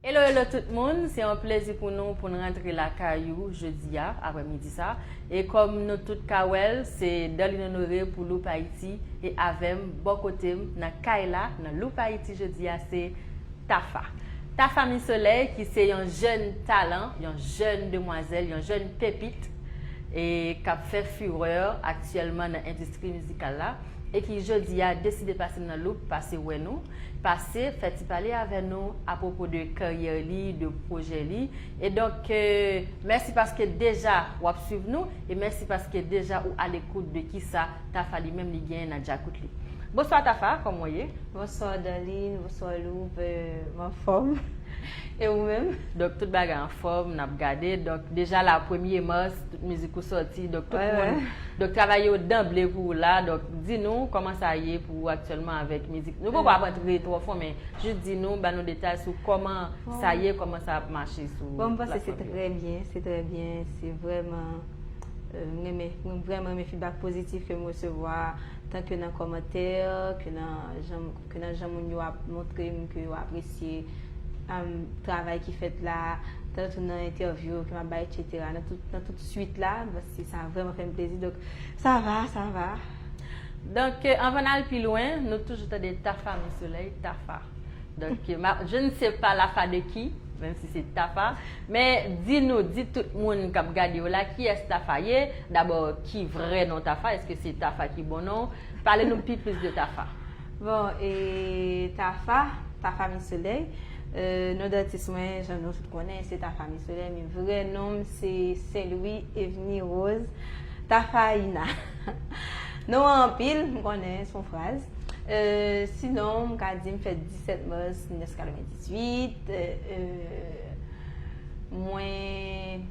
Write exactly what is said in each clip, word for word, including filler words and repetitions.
Hello, hello tout moun, se yon plezi pou nou pou n rantre lakay ou jodi a, aprè midi sa. E kòm nou tout ka wè l, se Darline Honoré pou Loop Haïti e avè m, bò kote m, nan kay la, nan Loop Haïti jodi a, se Tafa. Tafa Mi Solèy, ki se yon jèn talan, yon jèn demwazèl, yon jèn pepit, e k ap fè furè aktyèlman nan endistri mizikal la, e ki jodi a deside pase nan Loop, pase wè nou, pase fè ti pale avè nou apwopo de karyè li, de pwojè li. E donk, euh, mèsi paske deja w ap swiv nou, e mèsi paske deja ou alekout de kisa Tafa li menm li genyen nan djakout li. Bonswa Tafa, kòman w ye? Bonswa Darline, bonswa Loop, euh, m anfòm. E ou menm? Donk, tout bagay anfòm, n ap gade. Donk, deja la, premye mas, tout mizik ou sòti. Donk, tout Wè, moun, wè. Donk, travay yo danble pou ou la. Donk, di nou kòman sa ye pou ou aktyèlman avèk mizik. Nou poko ap antre twò fon, men jis di nou, ba nou detay sou kòman sa ye, kòman sa ap mache sou Bon, m panse se platfòm yo. Trè byen, se trè byen, se vrèman, euh, m renmen, m vrèman renmen feedback pozitif ke m resevwa, tan ke nan kòmantè, ke nan jan, ke nan jan moun yo ap montre m ke yo apresye, um, travay ki fèt la, tantou nan entèvyou ke m ap bay, et cetera. Nan tout, nan tout swit la, m panse sa vrèman fè m plezi. Donk, sa va, sa va. Donk, euh, anvan n al pi lwen, nou toujou tande Tafa Mi Solèy, Tafa. Donk, euh, ma, je ne sais pas la fa de qui, menm si se Tafa. Men, di nou, di tout moun k ap gade w la, kiyès Tafa ye? Dabò, ki vrè non Tafa? Èske se Tafa ki bon non? Pale nou pi plis de Tafa. Bon, e Tafa, Tafa Mi Solèy. Euh, non datis mwen, jan nou tout konnen, se Tafa Mi Solèy, men vrè non m se Saint Louis Evni Rose Tafaina. Non an anpil, m konnen, se yon fraz. Euh, sinon, m ka di m fèt disèt mas mil nèf san katrevendizuit. Euh, euh, mwen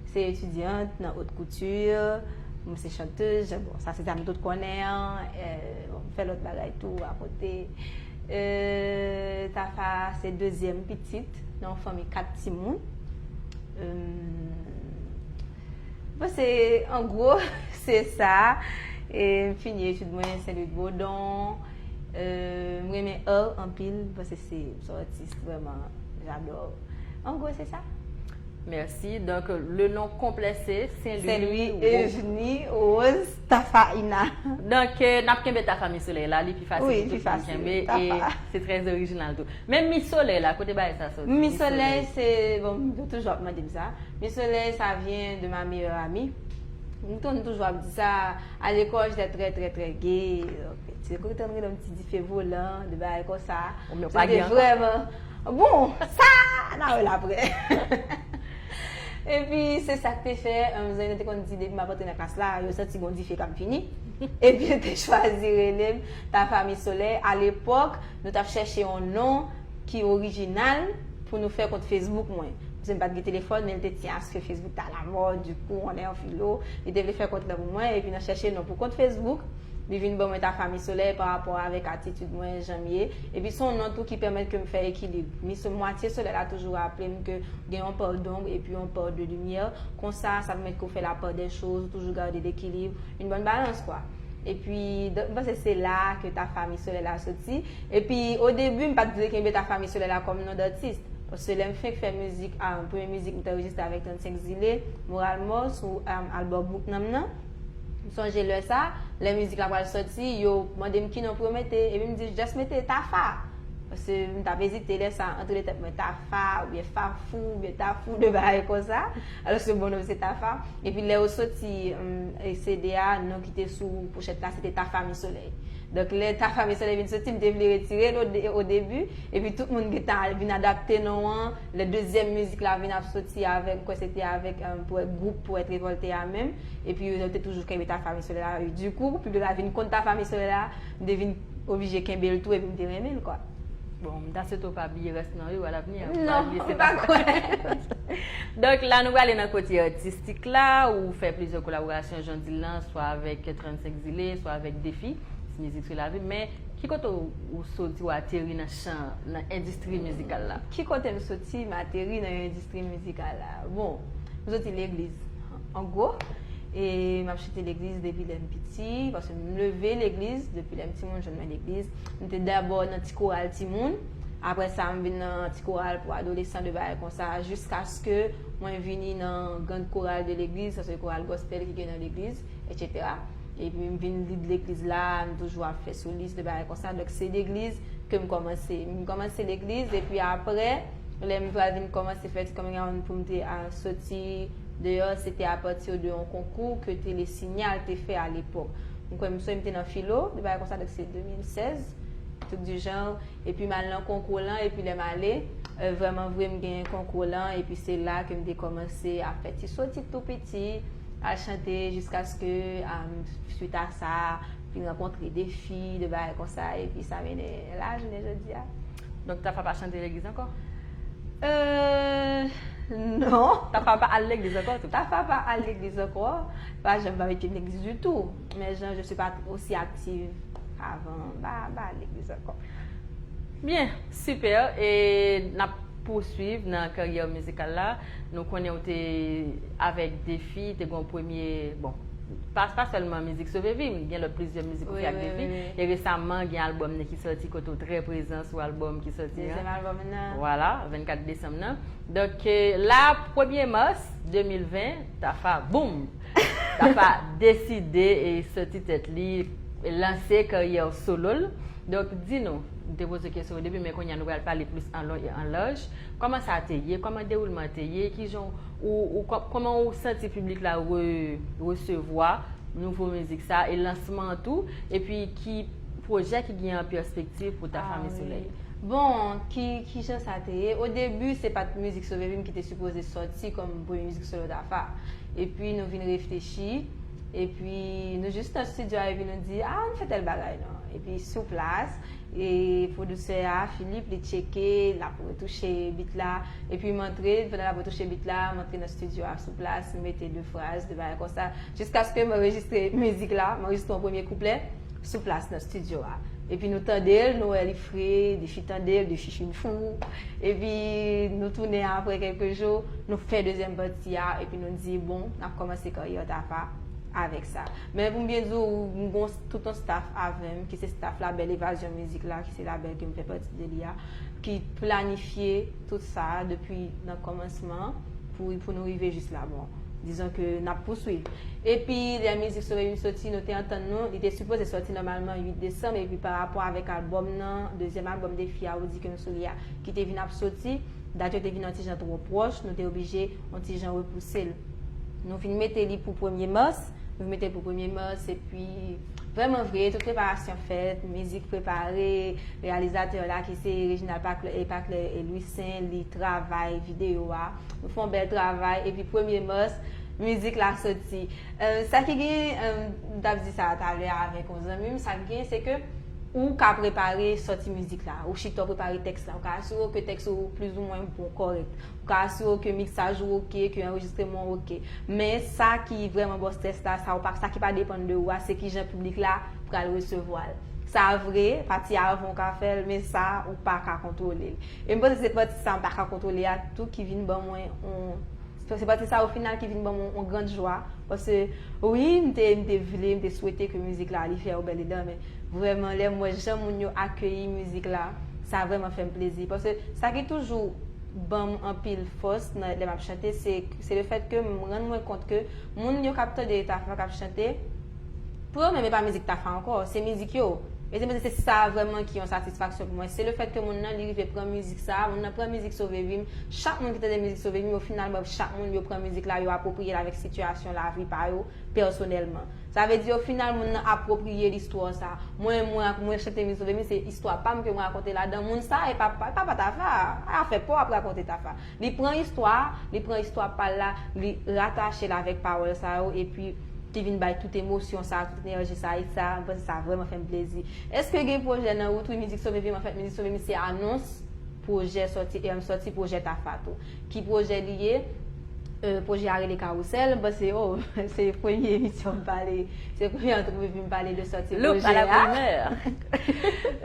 se etidyant nan haute couture. Mwen se chantez. Bon, sa se sa nou tout konnen an. Euh, bon, m fè lòt bagay tou akote. Euh, Tafa se dezyèm pitit nan yon fanmi kat timoun. Euh, Bon, se, an gwo, se sa. E m fini etid mwen Saint Louis de Bourdon. Euh, m renmen art anpil. M panse se, se yon atis vrèman, j'adore. An gwo, se sa. Mèsi. Donk, le non konplè se Saint Louis Saint Louis Ro- Evni Rose Tafaina. Donk, euh, n ap kenbe Tafa Mi Solèy la, li pi fasil Wi, pou pi tout moun fasil. Kenbe, e Tafa. Se trè orijinal tou. Men Mi Solèy la, kote bagay sa sòti? Mi Mi Solèy, Solèy. Se, bon, yo toujou ap mande m sa. Mi Solèy, sa vyen de ma meilleure amie. M tou, m toujou ap di sa, à l'école, j'étais très, très, très gaie. Se kou tan rele yon ti dife volan, de bagay konsa. Ou men pa gen ankò? Vrèman. Bon, sa, n a wè l aprè. Epi, se sa k te fè, um, zanmi te konn di, depi m ap antre nan klas la, yo santi gon dife k ap vini. Epi, yo te chwazi rele m Tafa Mi Solèy. A lepòk, nou t ap chèche yon non ki orijinal pou nou fè kont Facebook mwen. Paske m pa t gen telefòn, men l te ti aske Facebook t a la mòd, dikou, on est en philo, li te vle fè kont lan pou mwen, epi nan chèche non pou kont Facebook, li vin ban mwen Tafa Mi Solèy pa rapò avèk atitid mwen, jan m ye. Epi se yon non tou ki pèmèt ke m fè ekilib. Mi so-, mwatye solèy la toujou raple m ke gen yon pa donb epi yon pa de limyè. Konsa, sa pèmèt ke w fè la part des choses, ou toujou gade lekilib, une bonne balance, kwa. Epi, donk, m panse se la ke Tafa Mi Solèy la soti. Epi, o debi, m pa t vle kenbe Tafa Mi Solèy la kòm non datis. Paske lè m fenk fè mizik, ah, premye mizik m te anrejistre avèk trannsenk Zile, Moral Mò, sou, ah, albòm Bouk Nanm nan. M sonje lè sa, lè mizik la pral sòti, yo mande m ki non pou yo mete, epi m di, just mete Tafa. Paske m t ap ezite lè sa, ant nan tèt mwen, Tafa, oubyen Fafou, oubyen Tafou, de bagay konsa. Alòske bon non m se Tafa. Epi lè yo soti, hum, e C D a, non ki te sou pochèt la, se te Tafa Mi Solèy. Donk, lè Tafa Mi Solèy vin soti, m te vle retire l o de-, o debi. Epi tout moun gentan al vin adapte non an. Lè dezyèm mizik la vin ap soti avèk, m kwè se te avèk, hum, Poète, gwoup Poète Révolté a menm. Epi yo te toujou kenbe Tafa Mi Solèy la. E dikou, piblik la vin konn Tafa Mi Solèy la, m te vin oblije kenbe l tou, epi m te renmen l, kwa. Bon, m ta swete w pa bliye rès non yo, alavni, hein, ou pa bliye se pa kwè. Donk, la, nou prale nan kote atistik la, ou fè plizyè kolaborasyon, jan w di l lan, swa avèk trannsenk Zile, swa avèk Defi, ti mizik sou lavi m. Men, ki kote w, ou soti, ou ateri nan chan, nan endistri mizikal la? Ki kote m soti, m ateri nan endistri mizikal la? Bon, m soti legliz, an gwo. E m ap chante legliz depi lè m piti, paske m leve legliz, depi lè m timoun, jwenn mwen legliz. M te dabò nan ti koral timoun. Apre sa, m vin nan ti koral pou adolesan, de bagay konsa, jiskaske mwen vini nan grand koral de legliz, sa se koral gospel ki gen nan legliz, etsetera. Epi m vin lid legliz la, m toujou ap fè solis, de bagay konsa. Donk, se legliz ke m kòmanse. M kòmanse legliz, epi apre, lè m pral vin kòmanse fè ti coming out pou m te a, soti deyò, se te apati de yon konkou ke Télé Signal te fè alepòk. M kwè, m sonje m te nan filo, de bagay konsa, donk se de mil sèz, truc du genre. Epi m al nan konkou lan, epi lè m ale, euh, vrèman vre, m genyen konkou lan, epi se la ke m te kòmanse ap fè ti soti tou piti, al chante, jiskaske, um, swit a sa, vin rankontre de fi, de bagay konsa, epi sa mennen la, jounen jodi a. Donk, Tafa pa chante legliz ankò? Euh, non. Tafa pa al legliz ankò tou? Tafa pa al legliz ankò. Pa janm pa met pye m legliz ditou. Men jan, je suis pas aussi active avan. M pa, m pa al legliz ankò. Byen, super. E n ap pouswiv nan karyè mizikal la. Nou konnen w te avèk Defi, te gen yon premye, bon, pa, pa sèlman mizik Sove Vi m, gen lòt plizyè mizik ou fè ak Defi. E resaman, gen albòm li ki sòti kote w trè prezan sou albòm ki sòti an. Dezyèm albòm nan. Vwala, vennkat desanm nan. Donk, euh, la, premye mas de mil ven, Tafa, boum! Tafa deside e sòti tèt li, lanse karyè solo l. Donk, di nou, m te poze kesyon o debi, men kounye a nou pral pale plis an long e an laj. Kòman sa te ye? Kòman dewoulman te ye? Kijan ou, ou kò- kòman ou santi piblik la re- resevwa nouvo mizik sa e lansman an tou? Epi ki pwojè ki gen an pèspektiv pou Tafa Misoulèy? Bon, ki, kijan sa te ye? O debi, se pa t mizik Sove Vi m ki te sipoze sòti kòm premye mizik solo Tafa. Epi nou vin reflechi, epi nou jis nan estidyo a, epi nou di, ah, ann fè tèl bagay non. Epi sou plas, e pwodisè a, Philippe, li tcheke, l ap retouche bit la, epi m antre, pandan l ap retouche bit la, m antre nan estidyo a sou plas, m mete de fraz, de bagay konsa, jiskaske m anrejistre mizik la, m anrejistre yon premye kouplè sou plas nan estidyo a. Epi nou tande l, nou wè li fre, Defi tande l, Defi fin fou. Epi nou tounen apre kèlke jou, nou fè dezyèm pati a, epi nou di, bon, n ap kòmanse karyè Tafa avèk sa. Men pou m byen di w, m gon tout yon staff avè m, ki se staff labèl Evazyon Mizik la, ki se labèl ke m fè pati de li a, ki planifye tout sa depi nan kòmansman pou, pou nou rive jis la. Bon, dizon ke n ap pouswiv. Epi, lè mizik Sove Vi m soti, nou te antann nou, li te sipoze soti nòmalman uit desanm, epi pa rapò avèk albòm nan, dezyèm albòm Defi a, Ou di ke m sou li a, ki te vin ap soti, dat yo te vin yon ti jan twò pwòch, nou te oblije yon ti jan repouse l. Nou vin mete li pou premye mas, nou vin mete l pou premye mas, epi vrèman vre, tout preparasyon fèt, mizik prepare, reyalizatè la ki se Reginald Pacler, e Pacler e Louis Saint, li travay videyo a. Nou fè yon bèl travay, epi premye mas, mizik la soti. Euh, sa ki gen, euh, m t ap di sa talè a avèk yon zanmi m, sa ki gen, se ke ou ka prepare sòti mizik la, ou chita w prepare tèks la, ou ka asire w ke tèks ou plizoumwen bon, kòrèk, ou ka asire w ke miksaj ou oke, ke anrejistreman w oke. Men sa ki vrèman ba w strès la, sa ou pa, sa ki pa depann de ou a, se kijan piblik la pral resevwa l. Sa vre, pati avan w ka fè l, men sa ou pa ka kontwole l. E m panse se pati sa m pa ka kontwole a tou ki vin ban mwen yon Se pati sa o final ki vin ban mwen yon grand jwa. Paske, wi, m te, m te vle, m te swete ke mizik la li fè yon bèl edan, men vrèman, lè m wè jan moun yo akeyi mizik la, sa vrèman fè m plezi. Paske sa ki toujou ban m anpil fòs nan lè m ap chante, se, se le fèt ke m rann mwen kont ke moun yo k ap tande Tafa k ap chante, pou yo menm, e pa mizik Tafa ankò, se mizik yo. E se, se sa vrèman ki yon satisfaksyon pou mwen. Se le fèt ke moun nan, li rive pran mizik sa, moun nan pran mizik Sove Vi m, chak moun ki tande mizik Sove Vi m, o final, chak moun yo pran mizik la, yo apwopriye l avèk sitiyasyon lavi pa yo, pèsonèlman. Sa vle di, o final, moun nan apwopriye listwa sa. Mwen, mwen, mwen chante mizik Sove Vi m, se istwa pa m ke mwen rakonte ladan. Moun sa, e pa, pa, pa, pa Tafa. Afè pa w ap rakonte Tafa. Li pran istwa, li pran istwa pa l la, li ratache l avèk pawòl sa yo, epi ki vin bay tout emosyon sa, tout enèji sa, e sa, m panse sa vrèman fè m plezi. Èske gen pwojè nan wout? Wi, mizik Sove Vi m, anfèt, mizik Sove Vi m se anons pwojè sòti, e m sòti pwojè Tafa tou. Ki pwojè li ye? Euh, pwojè a rele Kawousèl, m panse, oh, se premye emisyon m pale, se premye entèvyou m pale de sòti pwojè a. Loup à la primeur.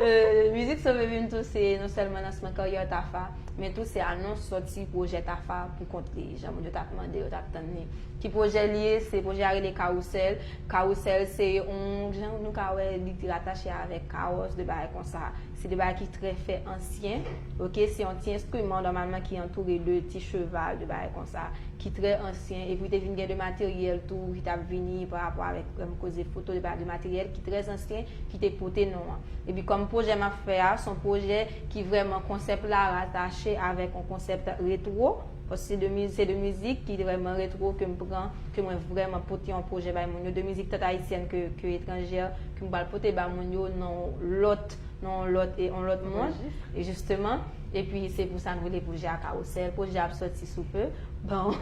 Euh, mizik Sove Vi m tou, se non sèlman lansman karyè Tafa, men tou se anons sòti pwojè Tafa pou kont li. Jan moun yo t ap mande, yo t ap tann li. Ki pwojè li ye? Se pwojè a rele Kawousèl. Kawousèl se yon, jan nou ka wè, li te ratache avèk kawòs, de bagay konsa. Se de bagay ki trè fè ansyen, oke? Se yon ti enstriman, nòmalman, ki antoure de ti cheval, de bagay konsa, ki trè ansyen. Epi te vin gen de materyèl tou ki t ap vini pa rapò avèk, èm, koze foto, de bagay, de materyèl ki trè ansyen, ki te pote non an. Epi kòm pwojè m ap fè a, se yon pwojè ki vrèman konsèp la ratache avèk yon konsèp retwo, paske se de miz-, se de mizik ki vrèman retwo ke m pran, ke mwen vrèman pote yon pwojè bay moun yo, de mizik tant ayisyèn ke, ke etranjè, ke m pral pote ba moun yo nan yon lòt, nan yon lòt, e yon lòt mond, e jisteman, epi se pou sa nou rele pwojè a Kawousèl, pwojè a ap sòti sou pe, bon,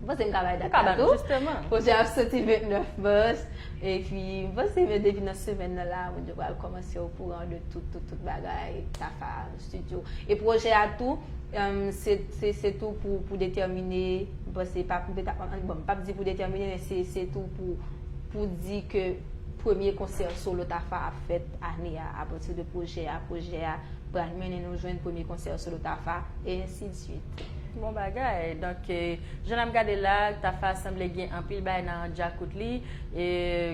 m panse m ka bay dat la tou, pwojè a ap sòti vennèf mas, epi m panse men depi nan semèn nan la, moun yo pral kòmanse okouran de tout, tout, tout bagay, Tafa, estidyo, e pwojè a tou, Em, se, se, se tou pou, pou detèmine, m panse, pa, m pa, bon, m p ap di pou detèmine, men se, se tou pou, pou di ke premye konsè solo Tafa ap fèt ane a, apati de pwojè a, pwojè a pral mennen nou jwenn premye konsè solo Tafa, e ensi de swit. Bon bagay. Donk, eh, jan n ap gade la, Tafa sanble gen anpil bagay nan djakout li, e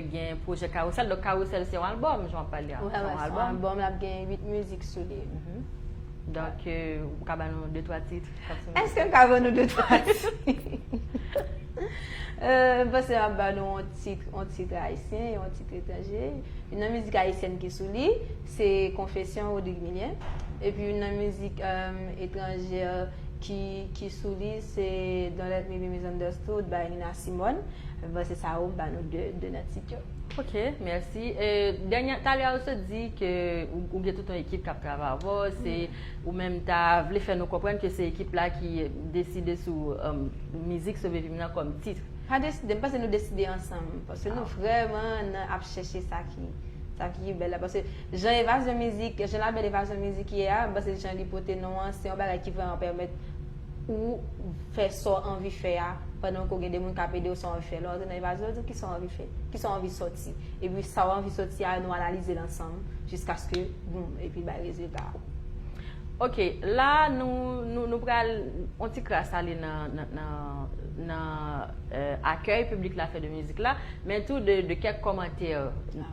gen pwojè Kawousèl. Donk, Kawousèl se yon albòm, jan w ap pale a. Wè, wè, se yon albòm, l ap gen uit mizik sou li. Donk, eh, ou ka ba nou de twa tit? Èske m ka ban nou de twa tit? Euh, m panse m ap ba nou yon tit, yon tit ayisyen, yon tit etranje. Youn nan mizik ayisyèn ki sou li, se Confession Rodrigue Milien. Epi youn nan mizik, euh, etranjè ki, ki sou li, se Don't Let Me Be Misunderstood by Nina Simone. M panse sa yo, m ba nou de, de nan tit yo. Ok, mèsi. Eh, dènye, talè a ou sot di ke ou, ou gen tout yon ekip k ap travay avè w, se ou menm ta vle fè nou konprann ke se ekip la ki deside sou, um, mizik Sove Vi m nan kòm tit. Pa deside, m panse nou deside ansanm, paske nou vrèman nan ap chèche sa ki, sa ki bèl la, paske jan evazyon mizik, jan labèl evazyon mizik ye a, m panse jan li pote non an, se yon bagay ki vrèman pèmèt ou fè sa w anvi fè a, pandan ke w gen de moun k ap ede w sa w anvi fè. Lè w antre nan evazyon, w di ki sa w anvi fè, ki sa w anvi sòti. Epi sa w anvi sòti a, nou analize l ansanm, jiskaske, boum, epi l bay rezilta a. Ok, la, nou, nou, nou pral yon ti kras ale nan, nan, nan, nan, euh, akèy piblik la fè de mizik la, men tou de, de kèk kòmantè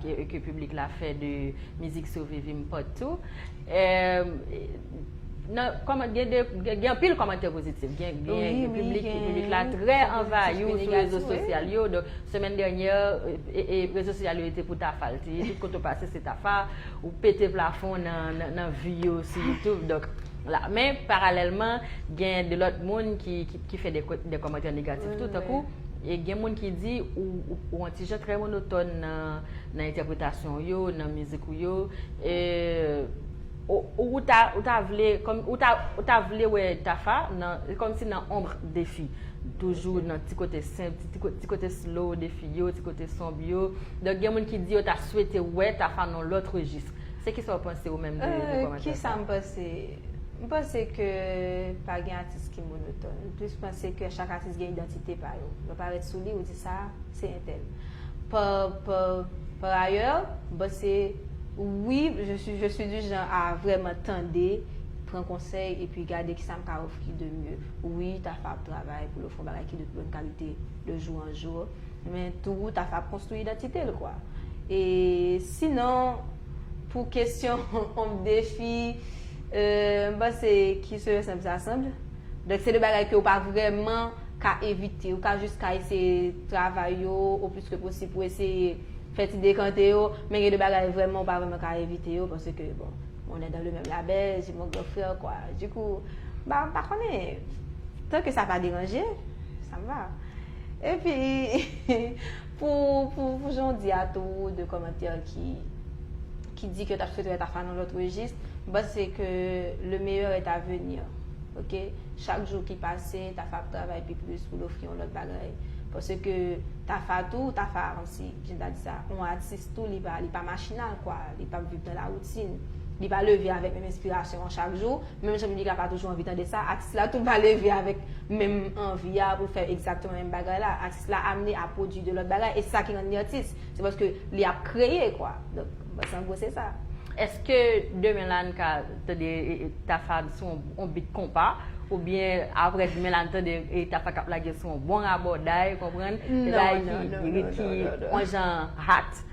ke, ke piblik la fè de mizik Sove Vi m Part Two. Euh, nan, kòman, gen de, gen, gen anpil kòmantè pozitif. Gen, gen, gen piblik, piblik la trè anvayi w sou rezo sosyal yo. Donk, semèn dènyè, e, e, rezo sosyal yo te pou Tafa. Li te tout kote w pase, se Tafa. Ou pete plafon nan, nan, nan vi yo sou YouTube. Donk, la. Men, paralèlman, gen de lòt moun ki, ki, ki fè de, de kòmantè negatif tou, tankou, e gen moun ki di ou, ou, ou yon ti jan trè monotòn nan, nan entèpretasyon w yo, nan mizik ou yo. E, ou, ou ta, ou ta vle, kòm, ou ta, ou ta vle wè Tafa nan, kòmsi nan ombre Defi, toujou nan ti kote senp, ti, ti ko-, ti kote slow Defi yo, ti kote sonb yo. Donk, gen moun ki di yo ta swete wè Tafa nan lòt rejis. Se kisa w panse ou menm de, de kòmantè sa? Kisa m panse? M panse ke pa gen atis ki monotòn. M plis panse ke chak atis gen idantite pa yo. Lè w parèt sou li, ou di sa, se entèl. Pa, pa, par ailleurs, m panse, wi, je suis, je suis du genre à vrèman tande, pran konsèy, epi gade kisa m ka ofri de mieux. Wi, Tafa ap travay pou l ofri yon bagay ki de bòn kalite de jou an jou. Men tou, Tafa ap konstwi idantite l, kwa. E sinon, pou kesyon ombre Defi, euh, m panse qui se ressemble s'assemble. Donk, se de bagay ke ou pa vrèman ka evite. Ou ka jis ka eseye travay yo o plis ke posib pou eseye fè ti dekante yo. Men gen de bagay vrèman ou pa vrèman ka evite yo, paske, bon, on est dans le même label, c'est mon grand frère, quoi. Du coup, ba, m pa konnen. Tan ke sa pa deranje, sa m va. Epi, pou, pou, pou jan w di a tou, de kòmantè ki, ki di ke yo t ap swete wè Tafa nan lòt rejis, m panse ke le meilleur est à venir. Ok? Chak jou ki pase, Tafa ap travay pi plis pou l ofri yon lòt bagay. Paske Tafa tou, Tafa, kòmsi, jan m ta di sa, yon atis tou, li pa, li pa machinal, kwa. Li p ap viv nan la woutin. Li pa leve avèk menm enspirasyon an chak jou. Menm jan m di Tafa toujou anvi tande sa, atis la tou pa leve avèk menm anvi a pou l fè egzakteman menm bagay la. Atis la amne a pwodui de lòt bagay. E sa ki rann li atis. Se paske li ap kreye, kwa. Donk, bon, an gwo, se sa. Èske demen la n ka tande e, e, Tafa sou yon, yon bit konpa? Oubyen apre demen la n tande e, Tafa k ap lage sou yon bon rabòday, konprann? E bagay ki rit ki yon jan hat.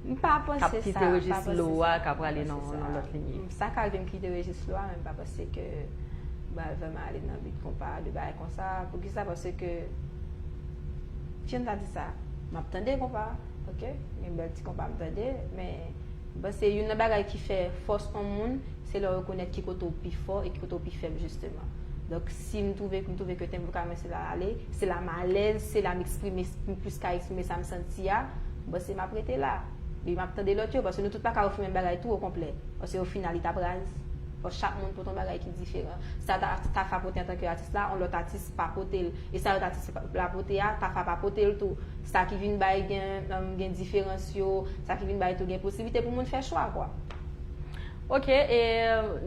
M pa panse sa. K ap kite rejis slow a, k ap prale nan yon lòt linye. Sa ka rive m kite rejis slow a, men m pa panse ke m pral vrèman ale nan bit konpa, de bagay konsa. Poukisa? Paske, jan m ta di sa, m ap tande konpa, ok? Gen bèl ti konpa m tande, men m panse youn nan bagay ki fè fòs yon moun, se lè w rekonèt ki kote w pi fò e ki kote w pi fèb, jisteman. Donk, si m twouve, m twouve ke tenb vokal mwen se la l ale, se la m alèz, se la m eksprime, m plis ka eksprime sa m santi a, m panse m ap rete la. Epi m ap tande lòt yo, paske nou tout pa ka ofri menm bagay tou, okonplè. Paske o final, li t ap raz. Fò chak moun pote yon bagay ki diferan. Sa Tafa pote antanke atis la, yon lòt atis pa pote l. E sa lòt atis la pote a, Tafa pa pote l tou. Sa ki vin bay gen, gen diferans yo, sa ki vin bay tou gen posiblite pou moun fè chwa, kwa. Ok, e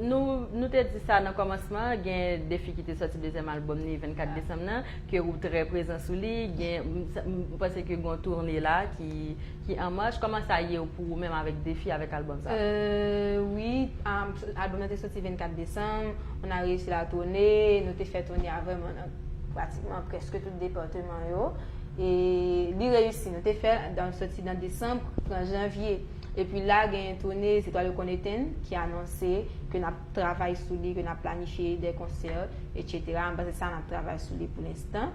nou, nou te di sa nan kòmansman, gen Defi ki te sòti dezyèm albòm li vennkat desanm nan, ke ou trè prezan sou li, gen, m, m panse ke gen yon toune la ki, ki an mach. Kòman sa ye pou ou menm avèk Defi, avèk albòm sa? Euh, wi, um, albòm nan te sòti vennkat desanm, on a réussi la tournée, nou te fè toune a vrèman nan pratikman prèske tout depatman yo. E li reyisi, nou te fè, donk, sòti nan desanm, pran janvye. Epi la, gen toune Zetwal yo konn etenn ki anonse, ke n ap travay sou li, ke n ap planifye de konsè, etsetera. M panse sa n ap travay sou li pou lenstan.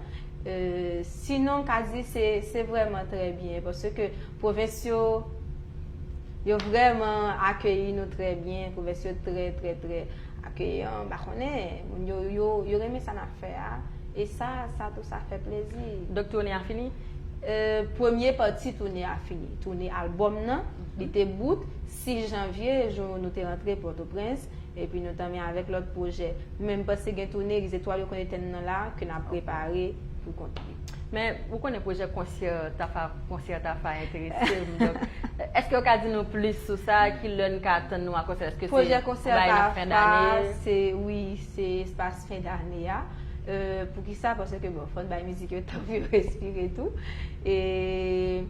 Euh, sinon, m ka di se, se vrèman trè byen, paske pwovens yo, yo vrèman akeyi nou trè byen, pwovens yo trè, trè, trè akeyan, m pa konnen, moun yo, yo, yo renmen sa n ap fè a, e sa, sa tou sa fè plezi. Donk, toune a fini? Euh, premye pati toune a fini. Toune albòm nan, li te bout, sis janvye, jou nou te rantre Pòtoprens, epi nou tanmen avèk lòt pwojè. Men m panse gen toune Zetwal yo konn etenn nan la, ke n ap prepare pou kont li. Men, ou konnen pwojè konsè Tafa, konsè Tafa enterese m, donk, èske w ka di nou plis sou sa? Kilè n ka atann nou a konsè? Èske se yon bagay nan fen dane? Se, wi, se espas fen dane a. Euh, poukisa? Paske, bon, fò n bay mizik yo tan pou yo respire tou. E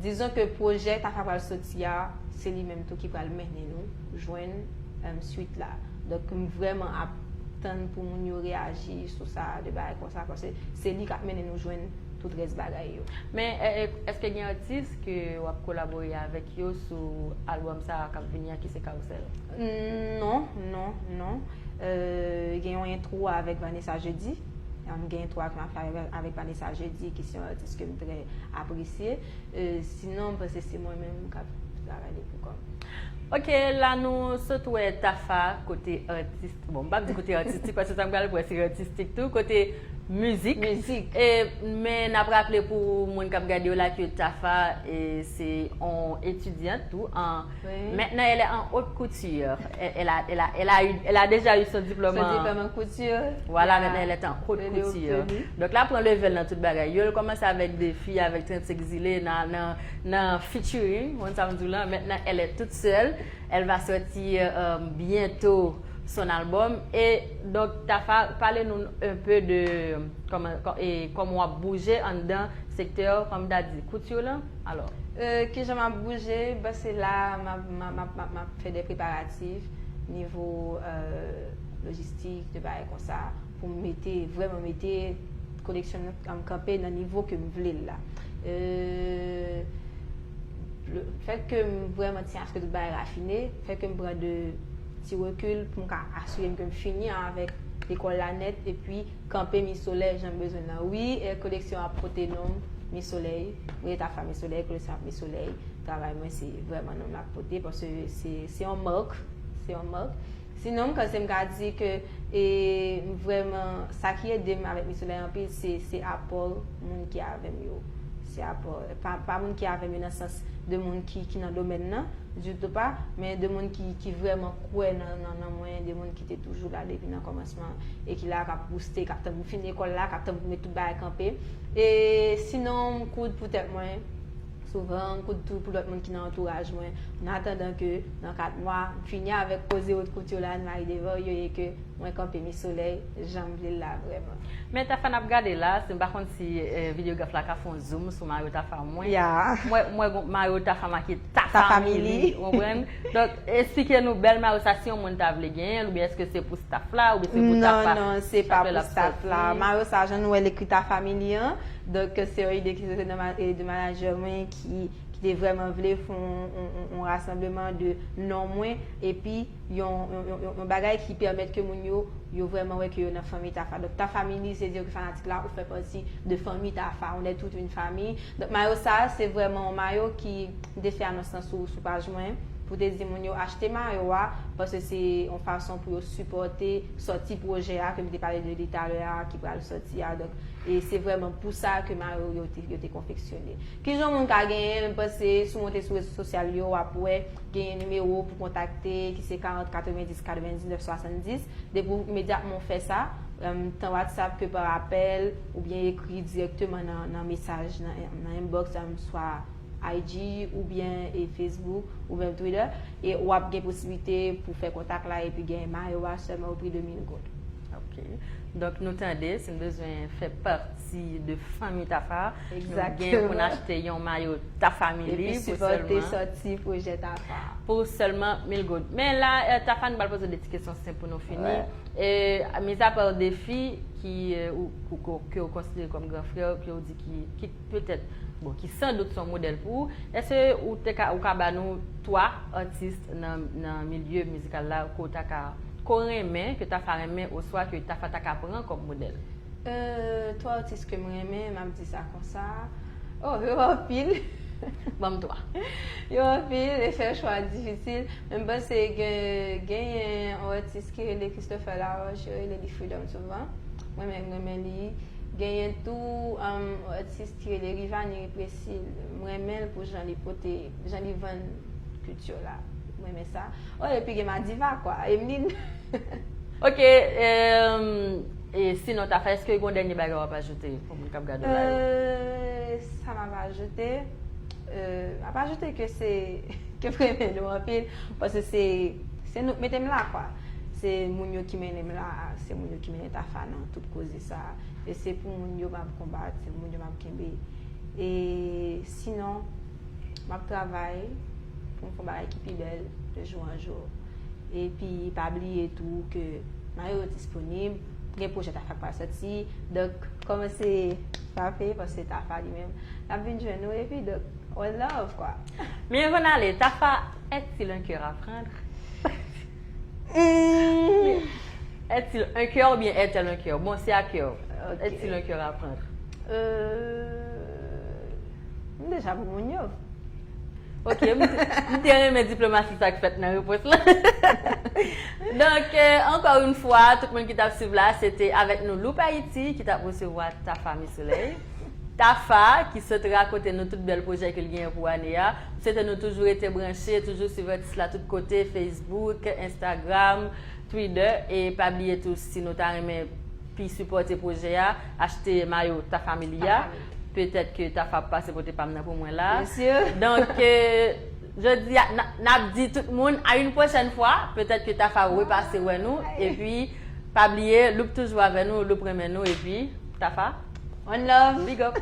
dizon ke pwojè Tafa pral soti a, se li menm tou ki pral mennen nou jwenn, euh, swit la. Donk, m vrèman ap tann pou moun yo reyaji sou sa, de bagay konsa, paske se li k ap mennen nou jwenn tout rès bagay yo. Men, e, e, èske gen atis ke w ap kolabore avèk yo sou albòm sa a k ap vini an, ki se Carrousel? Non, non, non. Euh, gen yon entwo avèk Vanessa Jeudi. Am, gen entwo a ke m ap fè avèk, avèk Vanessa Jeudi, ki se yon atis ke m trè apresye. Euh, sinon, m panse se mwen menm k ap travay li pou kò m. Ok, la nou sot wè Tafa kote atis, bon, m p ap di kote atistik, paske sa m pral wè se atistik tou, kote mizik. Mizik. E, men n ap raple pou moun k ap gade yo la ke Tafa, e, se yon etidyant tou an, maintenant elle est en haute couture. Elle, elle a, elle a, elle a eu, elle a déjà eu son diplôme en, couture. Voilà, maintenant elle est en haute couture. Donk la pran level nan tout bagay yo. L kòmanse avèk Defi, avèk trannsenk Zile nan, nan, nan featuring, ou konn sa m di w la, maintenant elle est toute seule. Elle va sortir, euh, bientôt son album. Et donc, Tafa, pale nou un peu de kòman, kò-, e kòman w ap bouje anndan sektè, kòm m ta di, kouti la. Alò. Euh, kijan m ap bouje? Bon, se la, m ap, m ap, m ap, m ap, m ap fè de preparatif nivo, euh, lojistik, de bagay konsa, pou m mete, vrèman mete koleksyon m kanpe nan nivo ke m vle l la. Euh, le fèt ke m vrèman tyen aske tout bagay rafine, fè ke m pran de ti rekil pou m ka asire m ke m fini avèk lekòl la nèt, epi kanpe Mi Solèy jan m bezwen nan. Wi, e koleksyon ap pote non m, Mi Solèy. Wi, Tafa Mi Solèy, koleksyon ap Mi Solèy. Travay mwen se vrèman non m l ap pote, paske se, se yon mak, se yon mak. Sinon, m panse m ka di ke, e, m vrèman, sa ki ede m avèk Mi Solèy anpil, se, se apò moun ki avè m yo. se apa, pa, pa moun ki avè m yo nan sans de moun ki, ki nan domèn nan, ditou pa, men de moun ki, ki vrèman kwè nan, nan, nan mwen, de moun ki te toujou la depi nan kòmansman e ki la k ap bouste, k ap tann pou m fin lekòl la, k ap tann pou m met tout bagay kanpe. E sinon, m koud pou tèt mwen, souvan, m koud tou pou lòt moun ki nan antouraj mwen, an atandan ke nan kat mwa, m fini avèk koze wot kout yo la, Anne Marie Devoryo, e ke mwen kanpe Mi Solèy, jan m vle l la vrèman. Men Tafa n ap gade la, si m pa konn si eh, videograf la ka fè yon zoom sou mayo Tafa mwen. Ya. Mwen, mwen gon mayo Tafa make Ta Ta Family, Family. Ou konprann? Donk, esplike nou bèl mayo sa si yon moun ta vle genyen l, oubyen èske se pou staff la, oubyen se pou Tafa? Non, non, se pa Apre l pou ap staff la. soti. Mayo sa, jan nou wè l ekri Ta Family an. Donk, se yon ide ki soti nan ma- e de manager mwen ki ki te vrèman vle fè yon, yon, yon, yon rasanbleman de non mwen, epi yon, yon, yon, yon, yon bagay ki pèmèt ke moun yo, yo vrèman wè ke yo nan fanmi Tafa. Donk, Ta Family, se di ke fanatik la, ou fè pati de fanmi Tafa, on est toute une famille. Donk, mayo sa, se vrèman yon mayo ki, m te fè anons lan sou, sou paj mwen, pou te di moun yo achte mayo a, paske se yon fason pou yo sipòte sòti pwojè a, ke m te pale de li talè a, ki pral sòti a. Donk, e se vrèman pou sa ke mayo yo te, yo te konfeksyone. Kijan moun ka genyen l? M panse si w monte sou rezo sosyal yo, w ap wè genyen nimewo pou kontakte ki se karant katrevendis katrevendiznèf swasanndis. Depi w imedyatman w fè sa, em, tan WhatsApp ke pa apèl oubyen ekri dirèkteman nan, nan mesaj, nan, nan inbox, em, swa I G oubyen e Facebook ou menm Twitter, e w ap gen posiblite pou fè kontak la epi gen mayo a sèlman o pri de mil goud. Ok. Donk, nou tande, si n bezwen fè pati de fanmi Tafa, nou gen Exactement. Pou n achte yon mayo Ta Family Epi pou sipòte sèlman, sòti pwojè Tafa. Pou sèlman mil goud. Men la, eh, Tafa, nou pral poze de ti kesyon senp pou nou fini. Wè. Eh, mizapa defi ki, eh, ou, ou, ke, ke w konsidere kòm gran frè, ke w di ki, ki petèt, bon, ki san dout se yon modèl pou ou, èske ou te ka, ou ka ba nou twa atis nan, nan milye mizikal la ke w ta ka, ke w renmen, ke Tafa renmen, oswa ke Tafa ta ka pran kòm modèl? Euh, twa atis ke m renmen, m ap di sa konsa. Oh, yo anpil. Ban m twa. Yo anpil, e fè chwa difisil. Men m panse gen, genyen yon atis ki rele Christopher Laroche, yo rele li Freedom souvan. Mwen menm, m renmen li. Genyen tou, um, yon atis ki rele Rivanie Represil. M renmen l pou jan li pote, jan li vann kilti la. M renmen sa. Oh, epi gen Madiva, kwa. Emeline. Ok, um, e sinon, Tafa, èske gen yon dènye bagay w ap ajoute pou moun k ap gade w la yo? Euh, sa m ap ajoute, euh, m ap ajoute ke se, ke m renmen nou anpil, paske se, se nou k mete m la, kwa. Se moun yo ki mennen m la, se moun yo ki mennen Tafa nan tout koze sa. E se pou moun yo m ap konbat, se pou moun yo m ap kenbe. E sinon, m ap travay pou m fè yon bagay ki pi bèl de jou an jou. Epi, pa bliye tou ke mayo yo disponib, gen pwojè Tafa k pral sòti. Donk, kòmanse tape, paske Tafa li menm, l ap vin jwenn nou. Epi, donk, one love, kwa. Mais avant d'aller, Tafa, est-il un cœur à prendre? Hmm. Est-il un cœur oubyen est-elle un cœur? Bon, c'est à cœur. Ok. Est-il un cœur à prendre? Euh, m deja pou moun yo. Ok, m te, m te renmen diplomasi sa k fèt nan repons la. Donk, euh, encore une fois, tout moun ki t ap swiv la, se te avèk nou Loup Haïti ki t ap resevwa Tafa Mi Solèy. Tafa, ki sot rakonte nou tout bèl pwojè ke l genyen pou ane a. M swete nou toujou rete branche, toujou swiv atis la tout kote, Facebook, Instagram, Twitter. E pa bliye tou, si nou ta renmen pi sipòte pwojè a, achte mayo Ta Family a. Ta Family. Petèt ke Tafa ap pase pote pa m nan pou mwen la. Bien sûr. Donk, euh, jodi a, n a, n ap di tout moun, à une prochaine fois. Petèt ke Tafa repase wè nou. Ay. Epi, pa bliye, Loup toujou avè nou, Loup renmen nou. Epi, Tafa, One love. Big up.